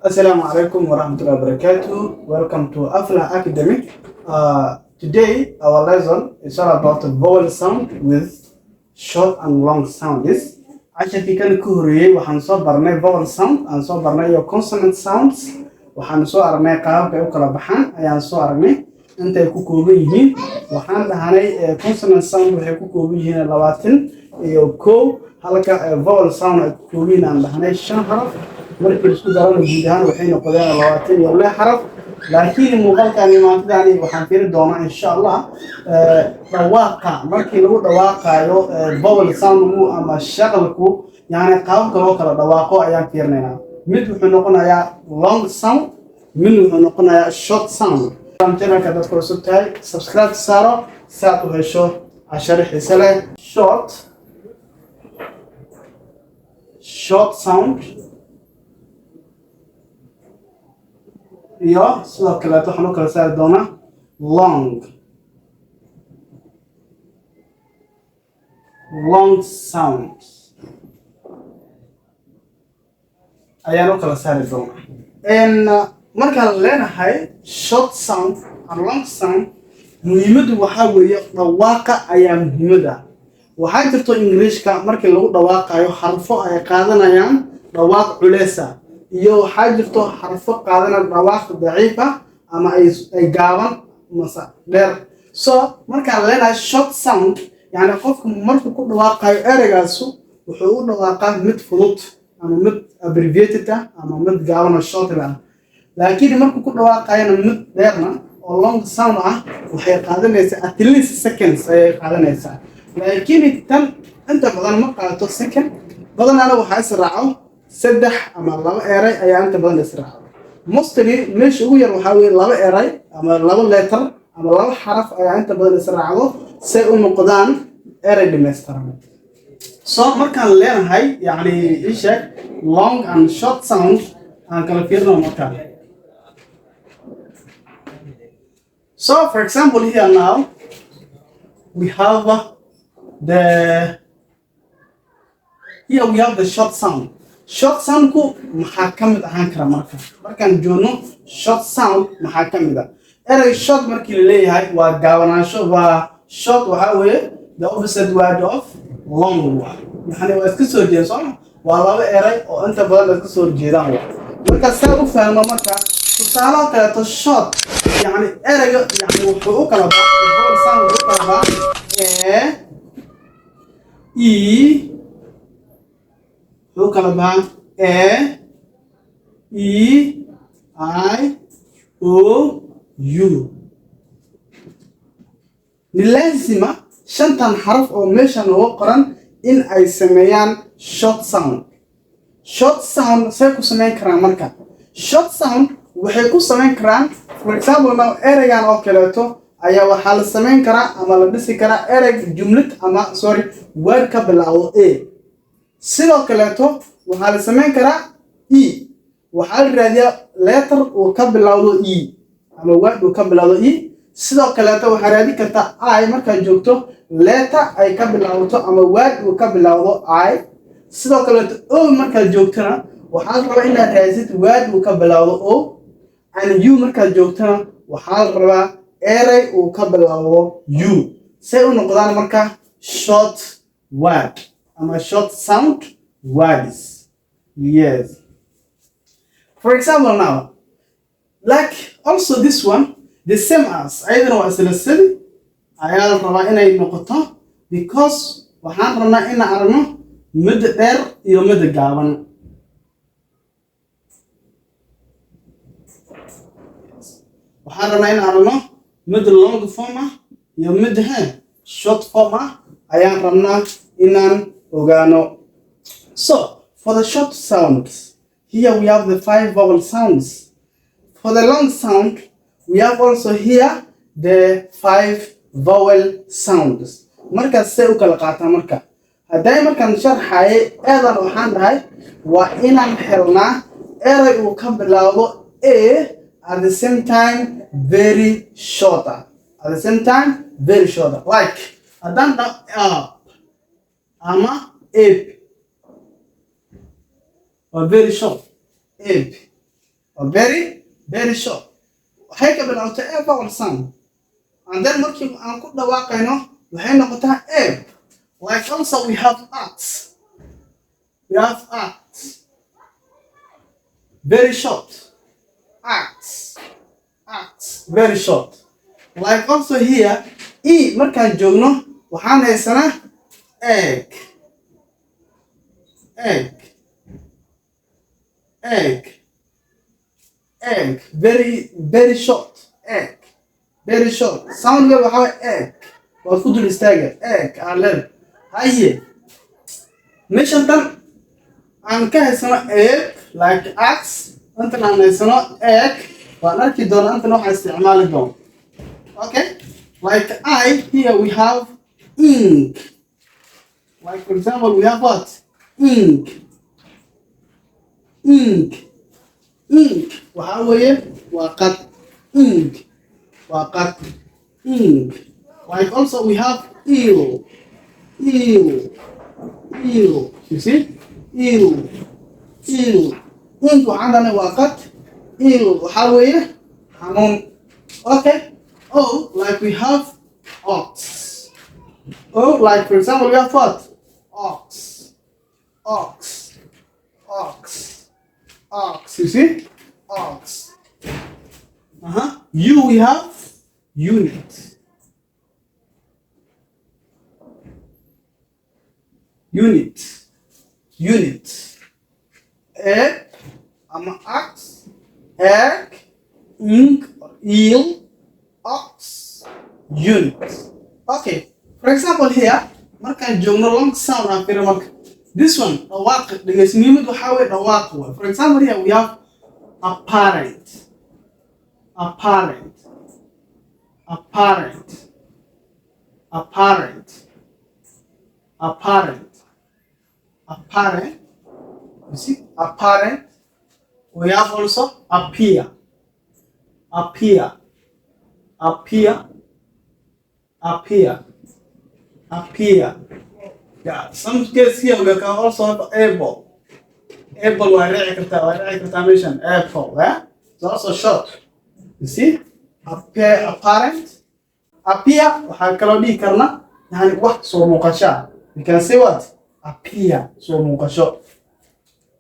Assalamu alaikum warahmatullahi wabarakatuh. Welcome to Aflah Academy. Today, our lesson is all about the vowel sound with short and long sounds. Casharkii kan ka horreeyey waxaan soo barnay vowel sound, aan soo barnay iyo consonant sounds. Waxaan soo aragnay qaababka ay u kala baxaan, ayaan soo aragnay intay ku kooban yihiin. Waxaan dhahnay consonant sound waxay ku kooban yihiin 21, halka vowel sound ay ku kooban yihiin aan dhahnay shan xaraf. Markii isku darana guud ahaan waxay noqdeen 26 xaraf. Laakiin muuqaalkani maantadani waxaan fiiri doonaa, insha Allah, dhawaaqa markii lagu dhawaaqayo vowel soundku ama shaqalku, yani qaababka loo kala dhawaaqo ayaan fiirinaynaa. Mid wuxuu noqonayaa long sound, mid wuxuu noqonayaa short sound. Channelka dadka cusub tahay, subscribe saaro si aad u hesho casharo xiise leh. Short sound iyo sidoo kaleeto waxaan u kala saari doonaa long sound ayaan u kala saari doonaa. Markaan leenahay short sound and long sound, muhiimaddu waxaa weeye dhawaaqa ayaa muhiimad ah. Waxaa jirto Ingiriishka markii lagu dhawaaqayo xarfo ay qaadanayaan dhawaaq culeys ah, iyo waxaa jirto xarfo qaadanaya dhawaaq daciif ah ama ay gaaban mase dheer. So markaan leenahay short sound, yani qofku markuu ku dhawaaqayo ereygaasu wuxuu u dhawaaqaa mid fudud ama mid abbreviated ah ama mid gaaban oo short ah. Laakiin markuu ku dhawaaqayana mid dheerna oo long sound ah, waxay qaadanaysaa at least seconds ayay qaadanaysaa. Laakiin tan inta badan ma qaadato second badanaana, waxaa israaco saddex ama laba eray ayaa inta badan israaco. Mostly meesha ugu yar waxaa weye laba eray ama laba letter ama laba xaraf ayaa inta badan israacdo say u noqdaan eray dhammaystiran. So markaan leenahay, yacni isheeg, long and short sound aan kala fiirino markaan. So for example, here now we have the here we have the short sound. Short soundku maxaa ka mid ahaan kara? Markaan joogno short sound, maxaa ka mid ah? Erey short markii la leeyahay waa gaabanaansho. Waa short, waxaa weeye the opposite word of long. Waa yani waa iska soo horjeedaan, soo ma? Waa laba erey oo inta badan iska soo horjeedaan. Waa marka saa u fahmo. Marka tusaalaha kaleeto, short, yani ereyga, yani wuxuu u kala baa sound, wuxuu u kala baa a, e, wuxuu kala baxaa a, e, i, o, u. Nilaazima shantan xaraf oo meesha nooga qoran in ay sameeyaan short sound. Short sound say ku sameyn karaan? Marka short sound waxay ku sameyn karaan, for example now, ereygan oo kaleeto ayaa waxaa la sameyn karaa ama la dhisi karaa erey jumlad ama, sorry, word ka bilaabo a. Sidoo kaleeto waxaa la sameyn karaa e. Waxaa la raadiyaa letter uu ka bilowdo e ama word uu ka bilowdo e. Sidoo kaleeto waxaa raadi kartaa i markaad joogto, letter ay ka bilowdo ama word uu ka bilowdo i. Sidoo kaleeto o markaad joogtona, waxaa la rabaa inaad raadisid word uu ka bilowdo o. And u markaad joogtona, waxaa la rabaa erey uu ka bilowdo u, say u noqdaan marka short word ama short sound words. Yes, for example now, like also this one, the same as, ayadana waa isla sidi ayaa la rabaa inay noqoto, because waxaan rabnaa inaan aragno midda dheer iyo midda gaaban. Waxaan rabnaa inaan aragno midda long form ah iyo midda short form ah ayaan rabnaa inaan ogaano. So for the short sounds, here we have the five vowel sounds. For the long sound, we have also here the five vowel sounds. Markaas say u kala qaataa? Marka hadday markaan sharxayay eedan, waxaan dhahay waa inaan helnaa erey uu ka bilaawdo a, at the same time very short, at the same time very short. Like haddaan dhaho up ama ape, waa very short, ape. Waa very, very short. Waxay ka bilowtaa a vowel sound, and then markii aan ku dhawaaqayno waxay noqotaa ape. Like also we have art. We have art, very short. Art, art, very short. Like also here, e markaan joogno waxaan haysanaa egg, egg, egg, egg. Very, very short. Egg, very short. Soundga waxaa waye egg, waad ku dul istaaga egg aan leedahay. Haye, meeshan tan aan ka haysano egg, like ax, intan aan haysano egg, waan arki doonaa intan waxaan isticmaali doono. Okay, like I, here we have ink. Like for example, we have what? Ink, ink. Ink waxaa weeye waa qad. Ink waa qad, ink. Like also we have eel, eel, eel. You see? Eel, eel. Ink waxaan dhahnay waa qad, eel waxaa weeye xanuun. Okay. Oh, like we have ox. Oh, like for example, we have what? Ox, ox, ox, ox. You see? Ox. U, we have unit. Unit. Unit. Egg, ama ox, egg, ink, or eel, ox, unit. Okay. For example here, markaan joogno long sound aan fiiro marka. This one, dhawaaq, dhegeysi, muhiimad waxaa weeye dhawaaq waay. For example here we have apparent, apparent, apparent, apparent, apparent, apparent. You see? Apparent. We have also appear, appear, appear, appear, appear. Yeah, some case here we can also have able. Able waa dhici kartaa, waa dhici kartaa meeshan apple, yeah? It's also short. You see? Appear, apparent. Appear waxaa kaloo dhihi karna yani wax soo muuqasho ah. We can say what? Appear, soo muuqasho.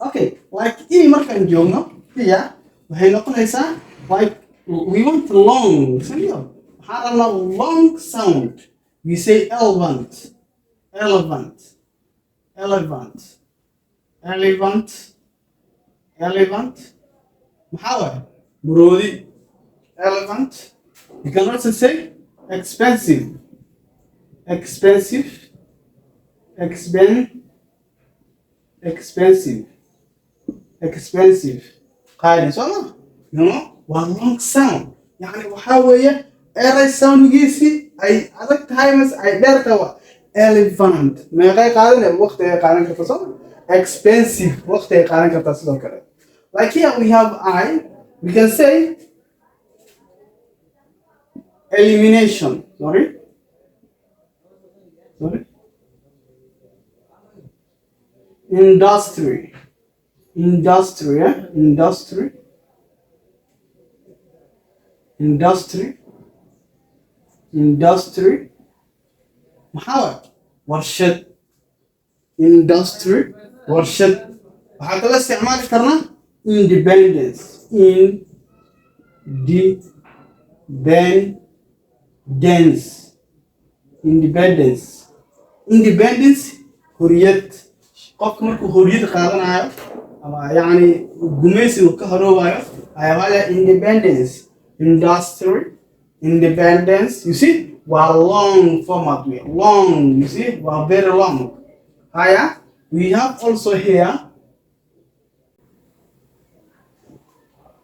Okay, like e markaan joogno here waxay noqonaysaa, like we want long, samiyo. Waxaan rabnaa long sound. We say elephant, elephant, elephant, elephant, elephant. Maxaa waaye? Maroodi. Elephant. You can also say expensive, expensive, expensive, expensive. Qaali soo ma? Waa long sound. Yani waxaa weeye eray soundgiisii ay adag tahay mas ay dheer tahay. Waa elephant. Meeqay qaadanaya? Waqti ay qaadan kartaa soo ma? Expensive waqti ay qaadan kartaa sidoo kale. Like here we have I, we can say elimination. Sorry, sorry. Industry, industry, eh? Industry, industry, industry. Maxaa waay? Warshad. Industry, warshad. Waxaa kala isticmaali karnaa independence, independence, independence, independence. Horiyad. Qofka markuu horiyad qaadanayo ama yacni gumaysi uu ka horoobayo ayaa waa independence. Industry, independence. You see? Waa long format wey, long. You see? Waa very long. Haya, we have also here,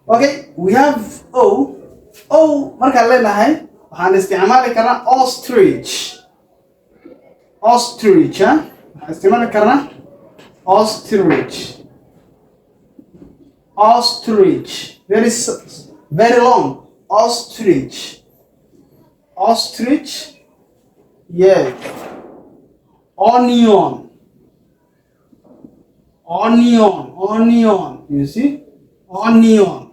okay, we have o. O markaan leenahay waxaan isticmaali karnaa ostrich, ostrich, ha? Waxaan isticmaali karnaa ostrich, ostrich. Very very long. Ostrich, ostrich, yes. Onion, onion, onion. You see? Onion.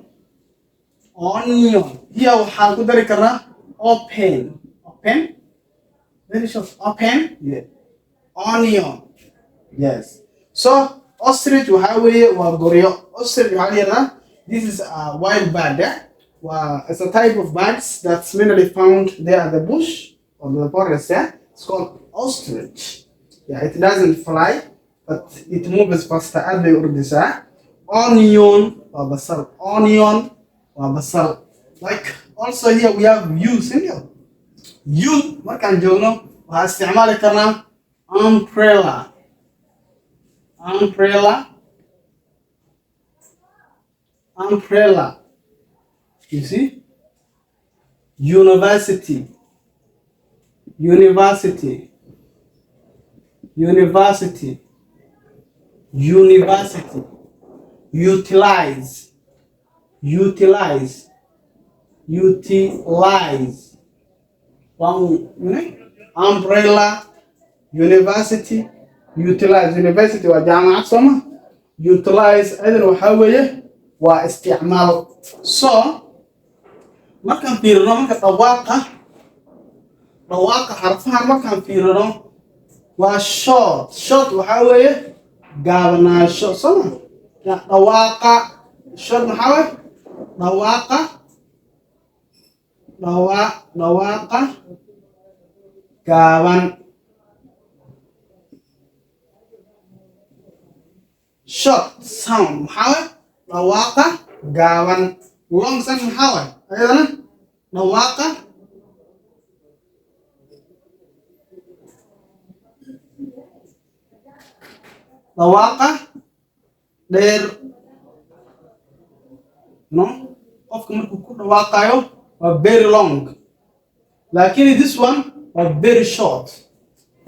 Onion. Here waxaan ku dari karnaa open. Open, very short. Open, yeah. Onion, yes. So ostrich waxaa weeye waa goryo. Ostrich waxaa la yidhahdaa, this is a wild bird, eh? Waa, it's a type of birds that's mainly found there at the bush or the forest, yeah? It's called ostrich. Yeah, it doesn't fly, but it moves faster. Aad bay u ordaysaa. Onion waa basal. Onion waa basal. Like also here we have U, single U. Markaan joogno waxaa isticmaali karnaa umbrella, umbrella, umbrella. You see? University, university, university, university. Utilize, utilize, utilize. One, umbrella, university, utilize. University waa jaamacad, sooma? Utilize ayadana waxaa weeye waa isticmaal. So markaan fiirino marka dhawaaqa xarfahan markaan fiirino, waa short. Short waxaa weeye gaabanaasho, sooma? Ya, dhawaaqa short maxaa weeye? Dhawaaqa dhawaaqa gaaban. Short sound maxaa waye? Dhawaaqa gaaban. Long sound maxaa waye ayadana? Dhawaaqa dheer. No, qofka markuu ku dhawaaqayo waa very long, laakiin this one waa very short.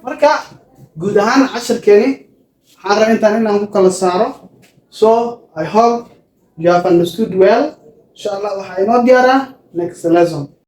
Marka guud ahaan casharkeeni waxaan rabaa intaan inaan ku kala saaro. So I hope you have understood well. Insha Allah waxaa inoo diyaaraa next lesson.